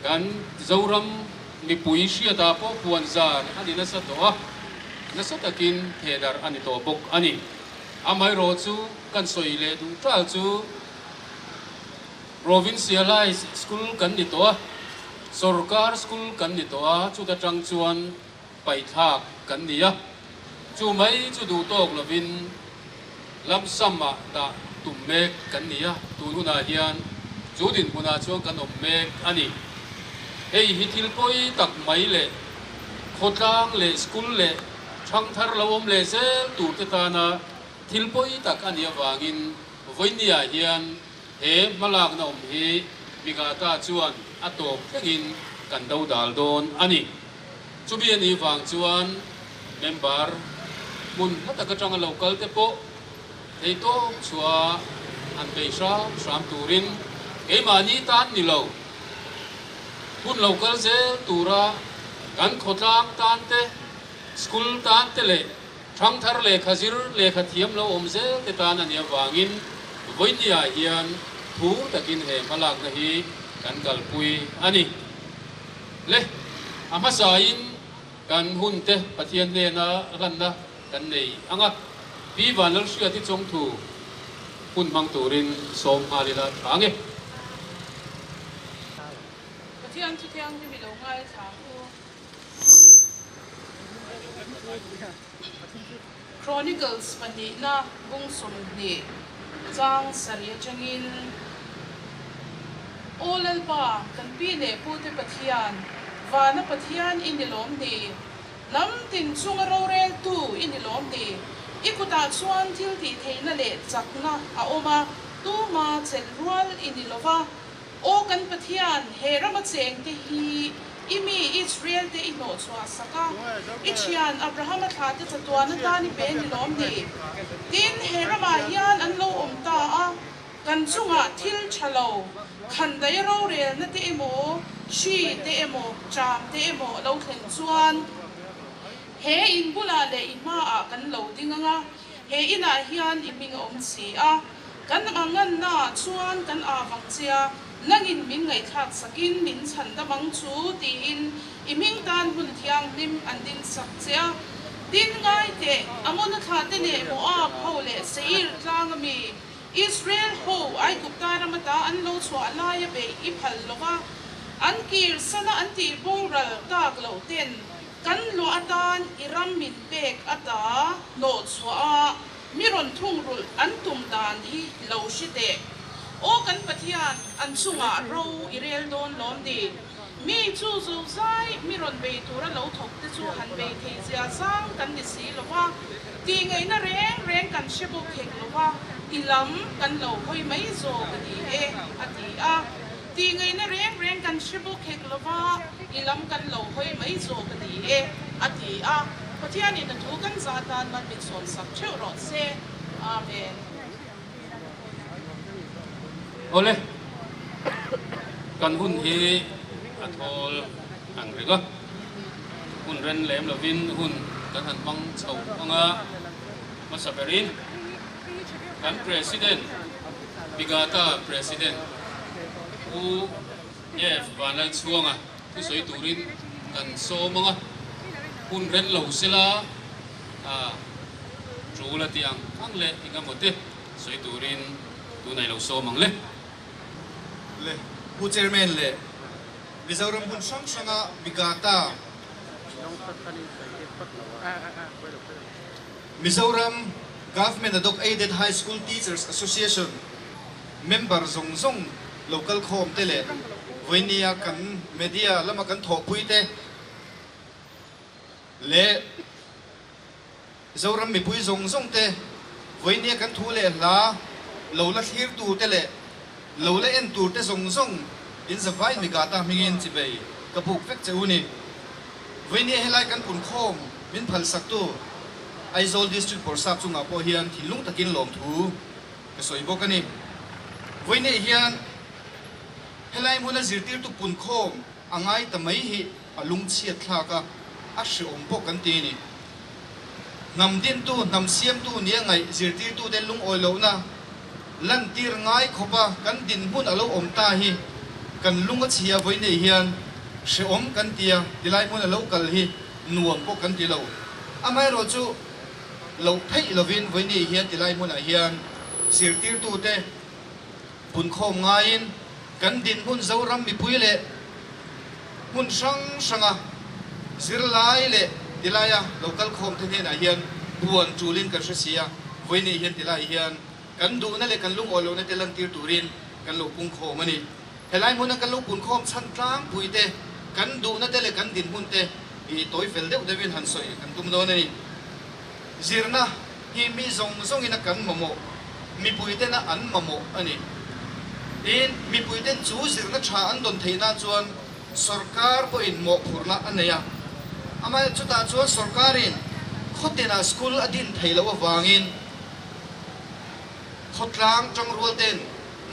Kan Zoram mipui hriatah pawh puan zar a ni nasa tawh a, nasa takin thehdarh a ni tawh bawk a ni. Amaherawh chu kan sawi leh duh tal chu Provincialized School kan ni tawh a, Sorkar School kan ni tawh a, chuta tang chuan paihthlak kan ni a, chu mai chu duh tawk lovin lump sum-ah dah tum mek kan ni a, tun hunah hian chu dinhmunah chuan kan awm mek a ni. Hei hi thil pawi tak mai leh khawtlang leh school leh thangthar lo awm leh zel turte tana thil pawi tak a nih avangin vawinia hian he hmalakna awm hi Migata chuan a tawp thlengin kan do dal dawn a ni. Chumi a nih vang chuan member hmun hla tak atanga lo kal te pawh theitawp chhuah an bei hram hram turin keimahni tan ni lo, hun lo kal zel tura kan khawtlang tan te, school tan te leh thangthar lehkha zir lehkha thiam lo awm zel te tan a nih avangin vawinia hian phur takin he hmalakna hi kan kalpui a ni. Le, a hmasain kan hunte Pathian hnena hlanna kan nei ang a, Pi Vanlalhriati chawngthu hun hmang turin sawm nghal ila tha ang e. Pathian chu thianghlim i lo ngaithla ang u. Chronicles pahnihna bung 20 chang sarih atangin, Aw Lalpa, kan pi leh pute Pathian, vana Pathian i ni lawm ni? Hnam tin chunga roreltu i ni lawm ni? I kutah chuan thil tih theihna leh chakna a awm a, tuma chelh rual i ni lo va. Aw kan Pathian, he rama chengte hi i mi Israel-te i hnawhchhuah sak a, i thian Abrahama thlahte chatuan atan i pe ni lawm ni? Tin, he ramah hian an lo awm ta a, kan chungah thil tha lo, khandaih rorelna te emaw, hri te emaw, ṭam te emaw a lo thlen chuan, he in bulah leh i hmaah kan lo ding ang a, he inah hian i hming a awm si a. Kan angannaah chuan kan avang chia nangin min ngaihthlak sakin min chhan dam ang chu tiin i hming tan hmun thianghlim an din sak che a. Tin, ngai teh, Amona thlahte leh Moab ho leh Seir tlanga mi Israel ho Aigupta ram ata an lo chhuah laia beih i phal lo va, an kir sana an tih boral tak loh ten kan luah atan i ram min pek ata hnawh chhuah a. Mi rawn thungrulh an tum dan hi lo hre teh. Aw kan Pathian, an chungah ro i rel dawn lawm ni? Mi chu zozai mi rawn bei tura lo thawk te chu han bei thei zia zang kan ni si lo va, tih ngaihna reng reng kan hre bawk hek lo va, i lam kan lo hawi mai zawk a ni e, a ti a. Tih ngaihna reng reng kan hre bawk hek lo va, i lam kan lo hawi mai zawk a ni e, a ti a. Pathianin a thu kan zah tan man min sawmsak theuh rawh se. Amen. Awle, kan hun hi a thawl ang reng a, hun ren lem lovin hun kan han hmang chho ang a, hmasa berin kan President, Bigata President Pu F. Vanlalchhuanga thusawi turin kan sawm ang a, hun ren lo sela a tul a tih ang ang leh engemaw te sawi turin tunah i lo sawm ang le. Le Pu Chairman leh Mizoram hmun hrang hranga Bigata Mizoram Government Adhoc Aided High School Teachers Association member zawng zawng lo kal khawm te leh vawinia kan media lama kan thawhpui te leh Zoram mipui zawng zawng te vawinia kan thu leh hla lo la thlir tur te leh lo la en tur te zawng zawng in zavai migata hmingin chibei ka buk vek che u ni. Vawinia helai kan pun khawm min phalsaktu Aizawl District Bawrhsap chungah pawh hian thinlung takin lawmthu ka sawi bawk a ni. Vawinia hian helai hmuna zirtirtu pun khawm a ngai ta mai hi a lungchhiat thlak a, a hreawm bawk kan ti a ni. Hnam dintu, hnam siamtu nia ngaih zirtirtute lungawi lohna lantir ngai khawpa kan dinhmun a lo awm ta hi Kan lung a chhia vawi nei hian hrehawm kan ti a, tilai hmun a lo kal hi nuam pawh kan ti lo. Amaherawh chu loh theih lovin vawi nei hian tilai hmunah hian zirtirtute punkhawm ngaiin kan dinhmun Zoram mipui leh hmun hrang hranga zirlai leh tilaia lo kal khawmte hnenah hian puan tulin kan hre si a, vawi nei hian tilai hian Kan duhna leh kan lungawi lohna te lantir turin kan lo pungkhawm a ni. Helai hmuna kan lo punkhawm chhan tlangpui te, kan duhna te leh kan dinhmun te hi tawi fel deuh deuhin han sawi kan tum dawn a ni. Zirna hi mi zawng zawngin a kan mamawh, mipuitena an mamawh a ni. Tin, mipuiten chu zirna tha an dawn theih nan chuan sorkar pawhin mawhphurhna a nei a. Amaherawhchu chutah chuan sorkarin khawtinah school a din theih loh avangin, Khawtlang tangrual ten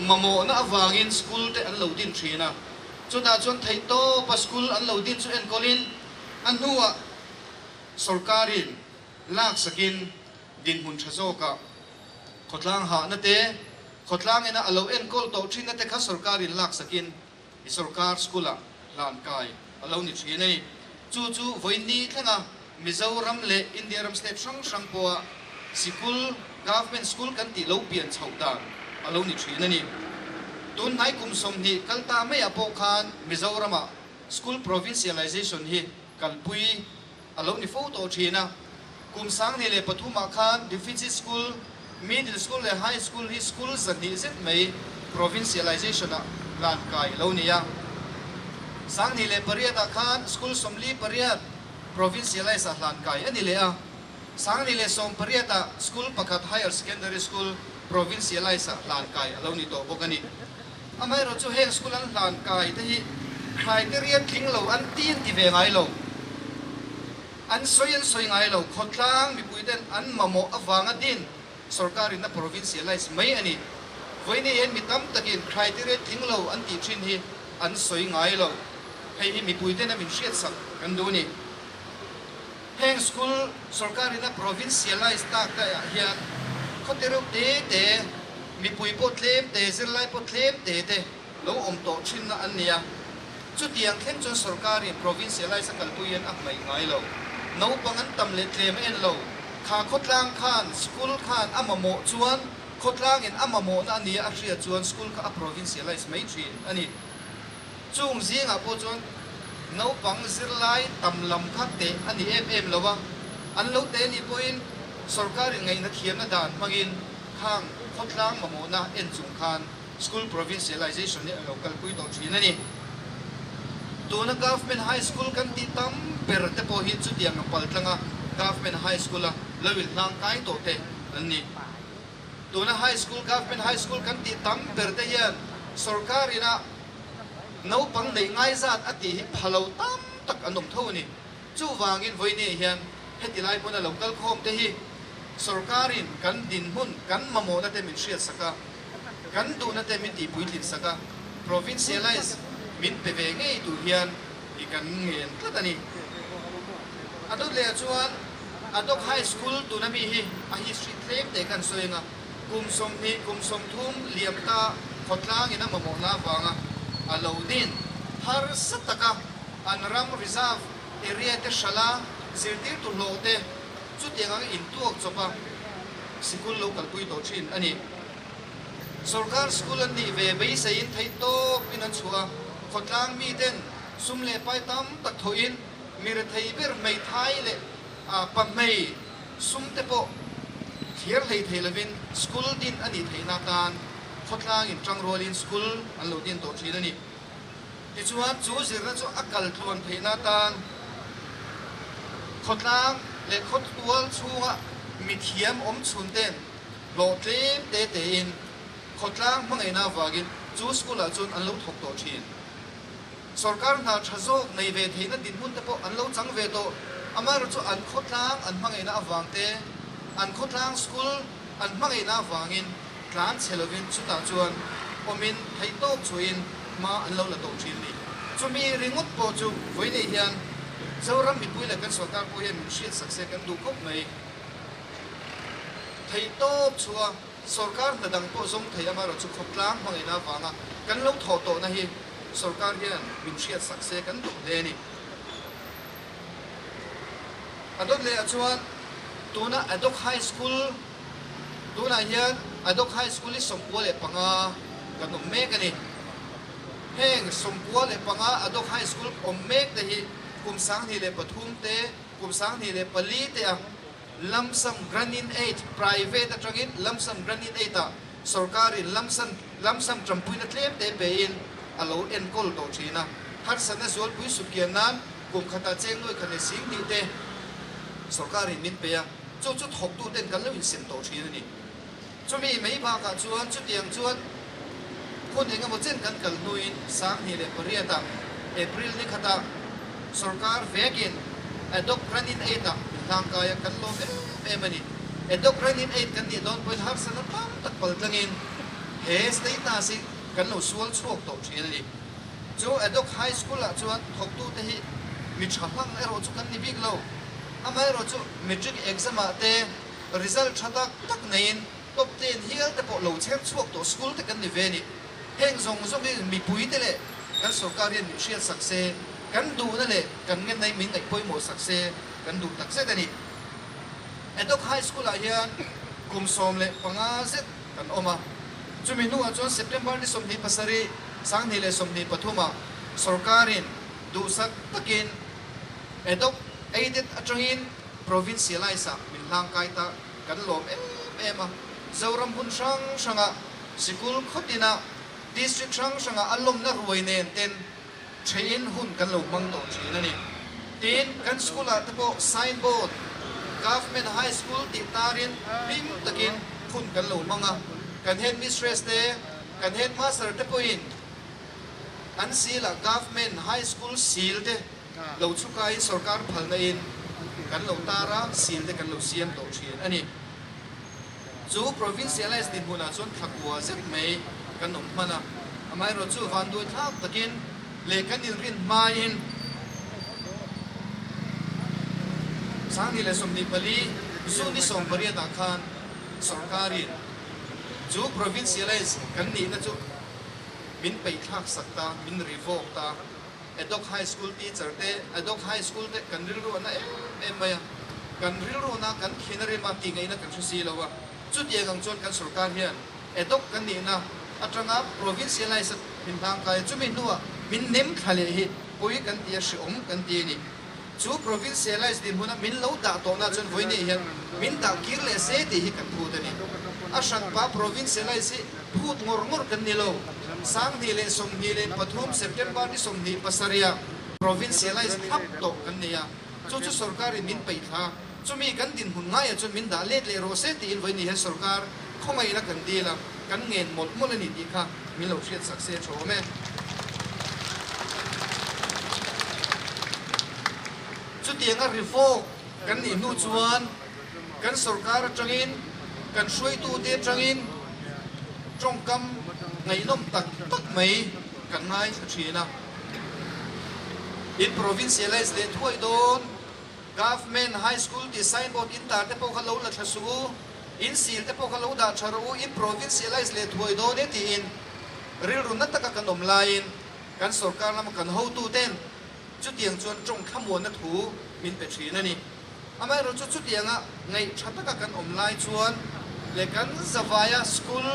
mamawhna avangin school te an lo din thin a, chutah chuan theihtawpa school an lo din chu enkawlin a hnuah sorkarin laksakin dinhmun tha zawkah khawtlang hahna te, khawtlang ina a lo enkawl tawh thinna te kha sorkarin laksakin i sorkar school-ah hlan kai a lo ni thin a ni. Chu chu vawiin thlenga Mizoram leh India ram state hrang hrang pawha sikul, government school kan tih lo pian chhoh dan a lo ni thin a ni. Tun hnai kum 20 kal ta maiah pawh khan Mizoramah school provincialization hi kalpui a lo ni fo tawh thin a. Kum 2003ah khan Deficit School, Middle School leh High School hi school 200 zet mai provincialization-ah hlan kai a lo ni a. 2008ah khan school 48 provincialize-ah hlan kai a ni leh a. 2018ah school pakhat Higher Secondary School provincialize-ah hlan kai a lo ni tawh bawk a ni. Amaherawhchu chu heng school an hlan kai te hi criteria tling lo an ti an ti ve ngai lo. An sawi an sawi ngai lo. Khawtlang mipui ten an mamawh avanga din sorkarin a provincialize mai a ni. Vawiin hian mi tam takin criteria tling lo an tih thin hi an sawi ngai lo. Hei hi mipui ten a min hriatsak kan duh a ni. Heng school sorkarin a provincialize tak daihah hian khawte reuh te te, mipui pawh tlem te, zirlai pawh tlem te te lo awm tawh thinna an ni a. Chutiang thleng chuan sorkarin provincialize a kalpui hian a hmaih ngai lo. Naupang an tam leh tlem a en lo. Kha khawtlang khan school khan a mamawh chuan khawtlangin a mamawhna a nia a hriat chuan school kha a provincialize mai thin a ni. Chung zingah pawh chuan naupang zirlai tam lam kha teh a ni em em lo a, an lo teh anih pawhin sorkarin ngaihna thiamna dan hmangin khang khawtlang mamawhna en chung khan school provincialization hi a lo kalpui tawh thin a ni. Tuna Government High School kan tih tam ber te pawh hi chutiang a paltlanga Government High School-a lo inhlang kai tawh te an ni. Tuna High School, Government High School kan tih tam ber te hian sorkar ina naupang neih ngai zat a tih hi pha lo tam tak an awm tho a ni. Chuvangin vawiin hian heti lai hmuna lo kal khawm te hi sorkarin kan dinhmun, kan mamawhna te min hriatsak a, kan duhna te min tihpuitlin sak a, provincialize min pe ve ngei tur hian i kan ngen tlat a ni. A dawt leh ah chuan Adok High School tuna mi hi a history tlem te kan sawi anga kum 20 kum 30 liam ta khawtlangin a mamawhna avanga a lo din harsa taka an ram reserve area te hrala zirtirtu hlawh te chutiang anga intuak chawpa sikul lo kalpui tawh thin a ni. Sorkar school an nih ve beiseiin theih tawpin an chhuah a, khawtlang miten sum leh pai tam tak thawhin mi rethei ber hmeithai leh pahmei sum te pawh thlir hlei thei lovin school din a nih theihna atan khawtlangin tangrualin school an lo din tawh thin a ni. Tichuan chu zirna chu a kal tluan theihna atan khawtlang leh khawtual chhunga mithiam awm chhun ten hlawh tlem te tein khawtlang hmangaihna avangin chu school ah chuan an lo thawk tawh thin. Sorkar hna tha zawk nei ve theihna dinhmun te pawh an lo chang ve tawh. Amaherawhchu chu an khawtlang an hmangaihna avang te, an khawtlang school an hmangaihna avangin tlan chhe lovin chutah chuan awmin theihtawp chhuahin hma an lo la tawh thin a ni. Chumi ringawt pawh chu vawiinei hian Zoram mipui leh kan sorkar pawh hian min hriatsak se kan duh khawp mai. Theihtawp chhuah sorkar hna dang pawh zawng thei amaherawhchu khawtlang hmangaihna avanga kan lo thawh tawhna hi. Sorkar hian min hriat sak se kan duh hle a ni. A dawt leh ah chuan tuna Adhoc High School tunah hian Adhoc High School hi 95 kan awm mek a ni. Heng 95 Adhoc High School awm mek te hi kum 2003 te, kum 2004 te a Lump sum grant-in aid private atangin lump sum grant-in aid ah sorkarin lump sum lump sum tanpuina tlem te pein a lo enkawl tawh thin a. Harsatna zualpui sutkian nan kum khatah cheng nuai khat leh 2000 te sorkarin min pe a, chu chu thawktu ten kan lo insem tawh thin a ni. Chumi mai bakah chuan chutiang chuan hun engemaw chen kan kal hnuin 2008 ah April ni khatah sorkar vekin Adopt Grant-in Aid ah min hlangkai a, kan lawm em em a ni. Adopt Grant-in Aid kan nih dawn pawhin harsatna tam tak pal tlangin he status hi kan lo sual chhuak tawh thin a ni. Chu Adopt High School ah chuan thawktute hi mi tha hlang erawh chu kan ni bik lo, amaherawh chu Matric exam ah te, Result tha tak tak neiin top ten hial te pawh lo chher chhuak tawh school te kan ni ve a ni. Heng zawng zawng hi mipui te leh kan sorkar hian min hriat sak se, kan duhna leh kan ngenna hi min ngaih pawimawh sak se kan duh tak zet a ni. Adhoc High School ah hian kum 15 zet kan awm a, chumi hnuah chuan September ni 27, 2023 ah sorkarin duhsak takin Adhoc Aided atangin Provincialise ah min hlangkai ta kan lawm em em a, Zoram hmun hrang hrangah, sikul khawtinah, district hrang hrangah a lawmna ruai nen ten theihin hun kan lo hmang tawh thin a ni. Tin, kan school ah te pawh sign board, Government High School tih tarin hlim takin hun kan lo hmang a, kan headmistress te, kan headmaster te pawhin an seal ah Government High School seal te Lo chhukaiin sorkar phalna in kan lo tar a, seal te kan lo siam tawh thin a ni. Chu provincialise dinhmunah chuan thlakua zet mai kan awm hman a, amaherawh chu vanduai thlak takin leh kan inrin hmain 2024 June ni 18 ah khan sorkarin chu provincialise kan nihna chu min peihthlak sak ta, min revoke ta. Adhoc High School teacher te, Adhoc High School te kan rilru a na em em mai a, kan rilru na kan khin a rem a tih ngaihna kan hre si lo a, chutiang ang chuan kan sorkar hian Adhoc kan nihna atanga provincialise a min hlangkai a, chumi hnuah min nem thla leh hi pawi kan ti a, hreawm kan ti a ni. Chu provincialise dinhmuna min lo dah tawhna chuan vawiinei hian min dah kir leh se tih hi kan phut a ni. A hranpa provincialise hi phut ngawr ngawr kan ni lo. 2023 September ni 27 ah provincialise thlap tawh kan nei a, chu chu sorkarin min peih thla. Chumi kan dinhmun ngaiah chuan min dah let leh rawh se tiin vawiinei hian sorkar khawngaihna kan dil a, kan ngen mawlh mawlh a ni tih kha min lo hriat sak se tha awm e. Chutianga revoke kan nih hnu chuan kan sorkar atangin, kan hruaitute atangin tawngkam ngaihnawm tak tak mai kan ngaithla thin a. In provincialise leh thuai dawn. Government High School tih signboard in tar te pawh kha lo la thla suh u, in seal te pawh kha lo dah tha rawh u, in provincialise leh thuai dawn e tiin rilru na taka kan awm laiin kan sorkar lama kan hotu ten chutiang chuan tawng thlamuanna thu min pe thin a ni. Amaherawhchu chutianga ngaih tha taka kan awm lai chuan leh kan zavaia school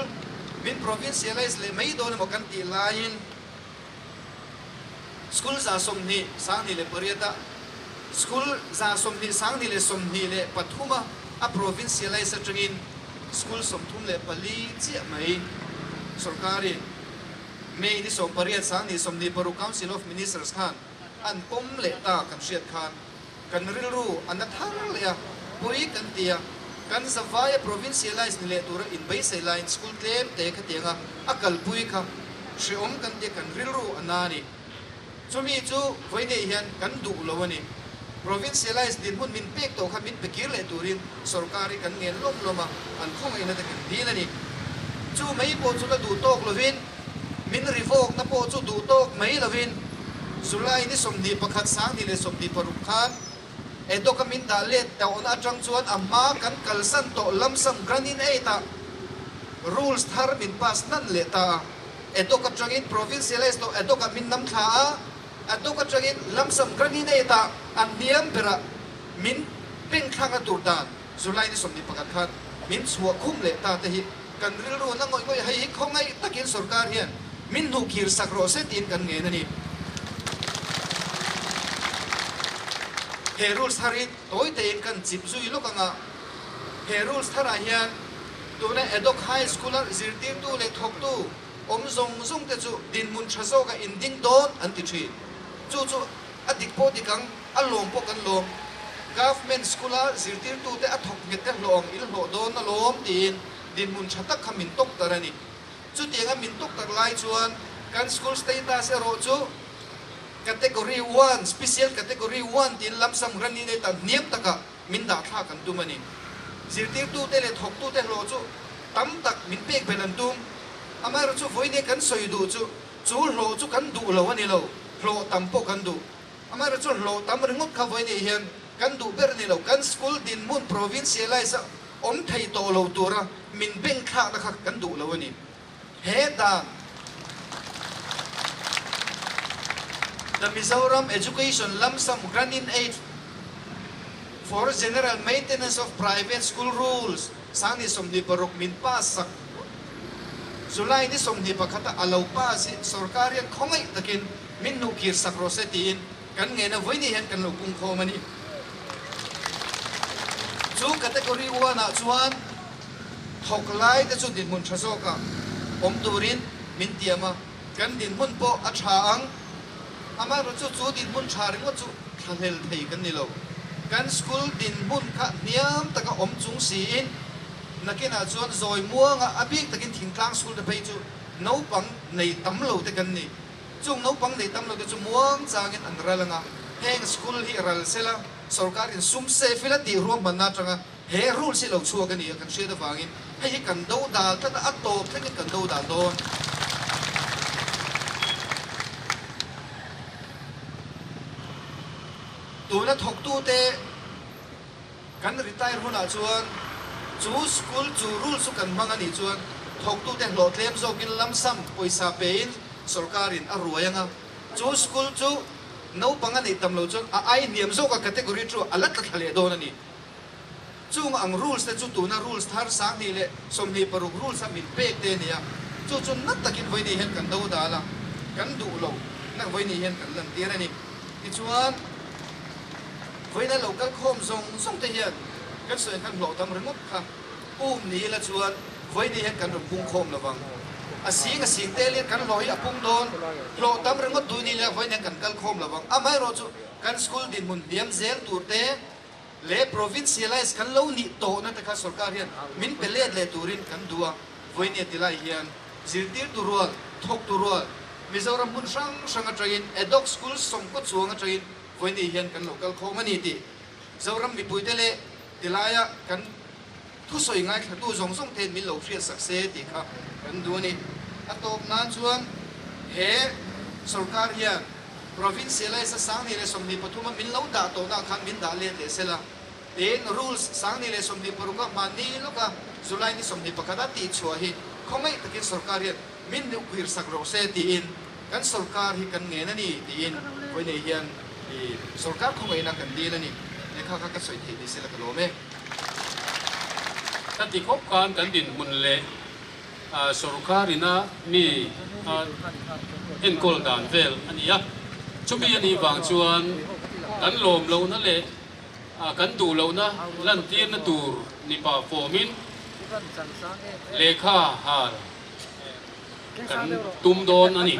min provincialise leh mai dawn emaw kan tih laiin, School 120 2008 a School 120 2023 a a provincialise atangin School 34 chiah mai sorkarin May ni 18 2026 Council of Ministers khan an pawm leh ta kan hriat khan kan rilru a na thar leh a, pawi kan ti a, kan zavaia provincialise ni leh tura inbeisei laiin school tlem te khatianga a kalpui kha hreawm kan tia kan rilru a na a ni. Chumi chu vawineih hian kan duh lo a ni. Provincialise dinhmun min pek tawh kha min pe kir leh turin sorkar hi kan ngen lawm lawm a, an khawngaihna te kan dil a ni. Chu mai pawh chu la duh tawk lovin min rivawkna pawh chu duh tawk mai lovin July ni 21 2026 khan Edoka min dah let tawhna atang chuan a hma kan kalsan tawh lamsam Granin Aid ah rules thar min pass hnan leh ta a. Adhoc atangin provincialize tawh adhoc ah min nam thla a, adhoc atangin lamsam granite ah a hniam berah min pengthlakna tur dan July ni 21 khan min chhuah khum leh ta te hi kan rilru na ngawih ngawih hei hi khawngaih takin sorkar hian min hnuhkhir sak rawh se tiin kan ngen a ni. He rules thar hi tawi tein kan chip zui lawk anga he rules tharah hian tuna Adhoc High School-a zirtirtu leh thawktu awm zawng zawng te chu dinhmun tha zawka inding dawn an ti thin. Chu chu a dik pawh dik ang, a lawm pawh kan lawm. Government School-a zirtirtute a thawk nghet te hlawh ang il hlawh dawn alawm tiin dinhmun tha tak kha min tawk tar a ni. Chutianga min tawk tak lai chuan kan school status erawh chu Category One, Special Category One tiin lamsam rani nei ta hniam takah min dah thlak an tum a ni. Zirtirtute leh thawktute hlawh chu tam tak min pek belh an tum. Amaherawhchu vawinia kan sawi duh chu, chu hlawh chu kan duh lo a ni lo, hlawh tam pawh kan duh. Amaherawhchu hlawh tam ringawt kha vawinia hian kan duh ber a ni lo. Kan school dinhmun provincialize a awm thei tawh lo tura min beng thlakna kha kan duh lo a ni. He dan The Mizoram Education Lump Sum Grant-in Aid for General Maintenance of Private School Rules 2026 min pass sak July ni 21 a a lo pass hi sorkar hian khawngaih takin min hnuhkir sak rawh se tiin kan ngeina vawiini hian kan lo pungkhawm a ni. Chu category one ah chuan thawk lai te chu dinhmun tha zawkah awm turin min tiam a, kan dinhmun pawh a tha ang. Amaherawhchu chu dinhmun tha ringawt chu thlahlel thei kan ni lo. Kan school dinhmun kha hniam taka awm chung siin nakinah chuan zawi muanga a bik takin thingtlang school te phei chu naupang nei tam lo te kan ni. Chung naupang nei tam lo te chu muang changin an ral ang a, heng school hi ral sela sorkar in sum safe ila tih ruahmanna atanga he rules hi lo chhuak a ni a kan hriat avangin hei hi kan do dal tlat a, a tawp thlengin kan do dal dawn. Tuna thawktute kan retire hunah chuan chu school chu rules chu kan hmang a nih chuan thawktute hlawh tlem zawkin lamsam pawisa pein sorkarin a ruai ang a, chu school chu naupang a neih tam lo chuan a ai hniam zawka category chu a la tla thla leh dawn a ni. Chung ang rules te chu tuna rules thar 2026 rules a min pek te a ni a, chu chu nat takin vawiini hian kan do dal a, kan duh lo nak vawiini hian kan lantir a ni. Tichuan, vawiina lo kal khawm zawng zawng te hian kan sawi khan hlawh tam ringawt kha um ni ila chuan vawiini hian kan rawn pung khawm lovang. A sing a sing tel hian kan hlawh hi a pung dawn, hlawh tam ringawt duh ni ila vawiini hian kan kal khawm lovang. Amaherawhchu kan school dinhmun hniam zel tur te, leh provincialize kan lo nih tawhna te kha sorkar hian min pe let leh turin kan duh a, vawinia ti lai hian zirtirtu rual, thawktu rual Mizoram hmun hrang hrang atangin Adhoc School sawmkaw chuang atangin vawinia hian kan lo kal khawm a ni tih Zoram mipuite leh ti laia kan thusawi ngaithlatu zawng zawng tein min lo hriat sak se tih kha kan duh a ni. A tawp nan chuan he sorkar hian Provincialize a 2023 a min lo dah tawhna ah khan min dah let leh sela, tin rules 2026 a hmanni lawka July ni 21 a tihchhuah hi khawngaih takin sorkar hian min hnuhkhir sak rawh se tiin kan sorkar hi kan ngen a ni tiin vawiinei hian sorkar khawngaihna kan dil a ni. Lehkha kha ka sawi theih ni sela ka lawm e. Ka ti khawp khan kan dinhmun leh Sorkar ina mi enkawl dan vel a ni a, chumi a nih vang chuan kan lawm lohna leh kan duh lohna lantirna tur ni pah fawmin lehkha hal kan tum dawn a ni.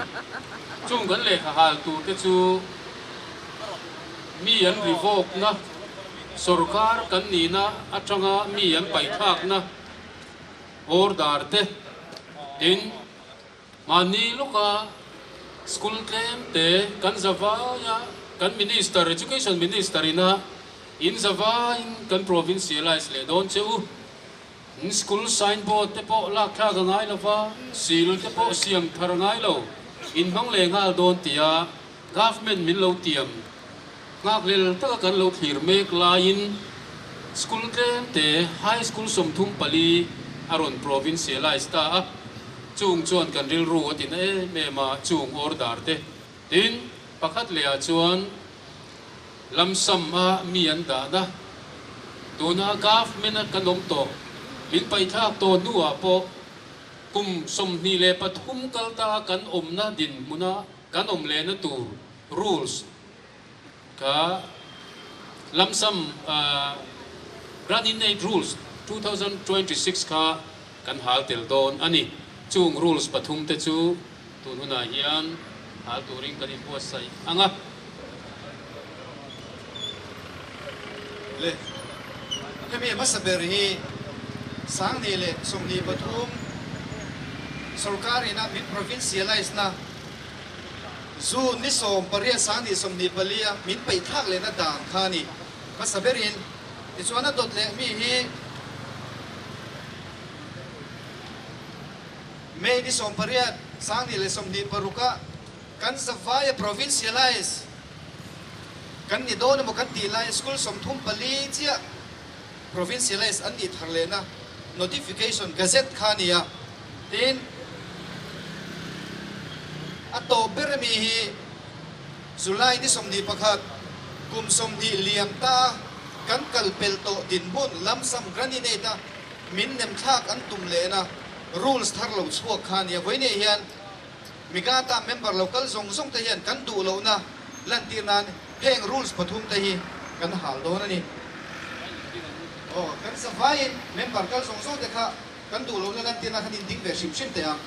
Chung kan lehkha hal tur te chu mi an rivawkna, sorkar kan nihna atanga mi an paihthlakna, Order te tin mahni lawka school tlem te kan zavaia kan minister education minister ina in zavaiin kan provincialize leh dawn che u. In school sign board te pawh lak thlak a ngai lova, seal te pawh siam thar a ngai lo, in hmang leh nghal dawn tia government min lo tiam Nghakhlel taka kan lo thlir mek laiin school tlem te High School 34 a rawn provincialize ta a. Chung chuan kan rilru a tina em em a, chung order te. Tin, pakhat lehah chuan lamsam a mi an dahna, tuna government a kan awm tawh, min paihthlak tawh hnuah pawh kum 23 kal ta kan awmna dinhmuna kan awm lehna tur rules kha lamsam Grant-in-Aid Rules 2026 kha kan hal tel dawn a ni. Chung rules pathum te chu tun hunah hian hal turin kan inbuatsaih ang a. Le, hemi hmasa ber hi 2023 sorkar ina min provincialise na June ni 18 2024 a min peih thlak lehna dan kha a ni. Hmasa berin tichuan a dawt leh mi hi May ni 18 2026 a kan Zavai a provincialise kan ni dawn emaw kan tih lai school 34 chiah provincialise an nih thar lehna notification gazette kha a ni a, tin a tawp ber ami hi July ni 21 kum 20 liam ta kan kal pel tawh dinhmun lamsam graninate a min nem thlak an tum lehna rules thar lo chhuak kha a ni a, vawiinah hian Migata member lo kal zawng zawng te hian kan duh lohna lantir nan heng rules pathum te hi kan hal dawn a ni. Aw, kan zavaiin member kal zawng zawng te kha kan duh lohna lantir nan khan inding ve hrim hrim teh ang.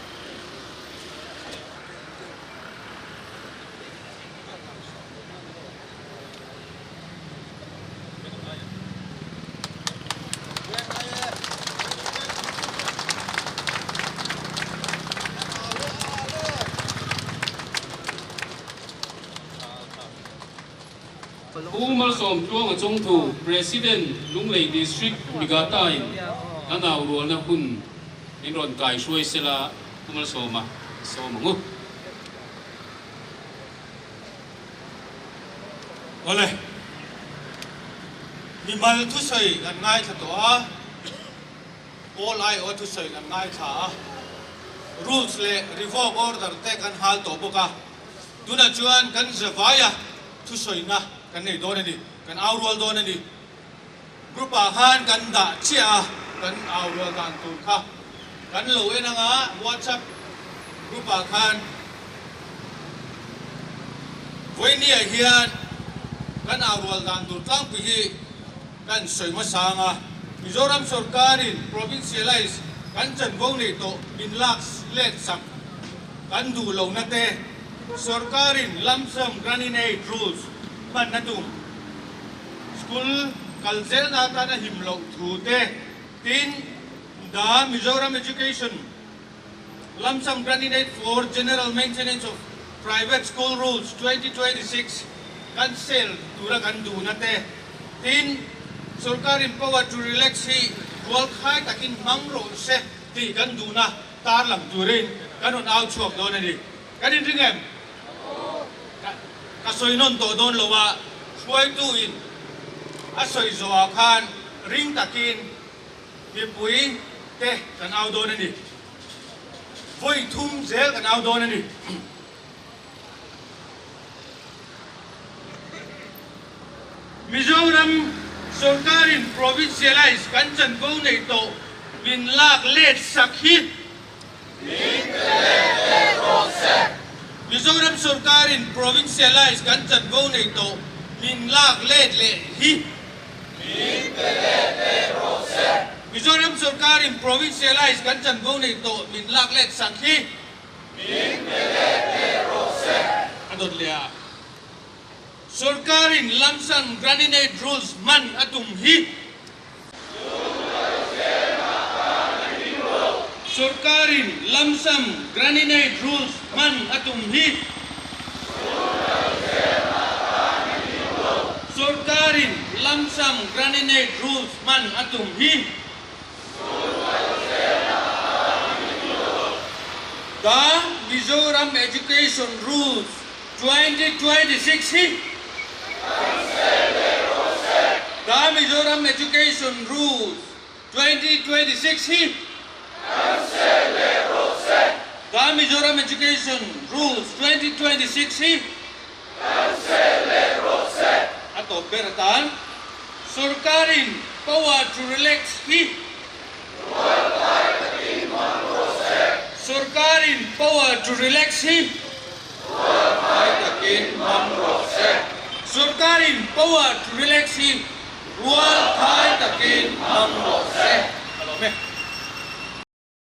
Pu Malsawmtluanga Chawngthu, President, Lunglei District Migata-in kan au rualna hun min rawn kai hruai sela Pu Malsawma sawm ang u. Awle, mimal thusawi kan ngaithla tawh a, Pawl aiawh thusawi kan ngaithla a, rules leh revoke order te kan hal tawh bawk a, tunah chuan kan zavaia thusawina kan nei dawn a ni, kan au rual dawn a ni. Group ah khan kan dah chiah a, kan au rual dan tur kha kan lo en anga WhatsApp group ah khan Vawinia hian kan au rual dan tur tlangpui hi kan sawi hmasa anga Mizoram sorkarin provincialise kan chanvo nei tawh min lak let sak kan duh lohna te sorkarin lump sum grant-in-aid rules hmanna tum School kal zelna atan a him loh thu te tin The Mizoram Education Lump Sum Grant-in-Aid for General Maintenance of Private School Rules 2026 kan sel tura kan duhna te tin Sorkarin power to relax hi rualkhai takin hmang rawh se tih kan duhna tarlang turin kan rawn au chhuak dawn a ni. Kan inring em? Ka sawi nawn tawh dawn lo a, hruaitu in a sawi zawhah khan ring takin mipui te kan au dawn a ni. Vawi thum zel kan au dawn a ni. Mizoram sorkarin provincialise kan chanvo neih tawh min lak let sak hi. Mizoram sorkarin provincialise kan chanvo nei tawh min lak let leh hi. Mizoram sorkarin provincialise kan chanvo nei tawh min lak let sak hi. A dawt leh a. Sorkarin Lamsam Grant-in-Aid Rules hman a tum hi. Sorkarin Lump-sum Grant-in-Aid Rules hman a tum hi. Sorkarin Lump-sum Grant-in-Aid Rules hman a tum hi. The Mizoram Education Rules 2026 hi The Mizoram Education Rules 2026 hi. The Mizoram Education Rules 2026 hi Cancel leh rawh se! A tawp ber atan Sorkarin power to relax hi Rualkai takin hmang rawh se! Sorkarin power to relax hi Rualkai takin hmang rawh se! Sorkarin power to relax hi Rualkai takin hmang rawh se! A lawm e.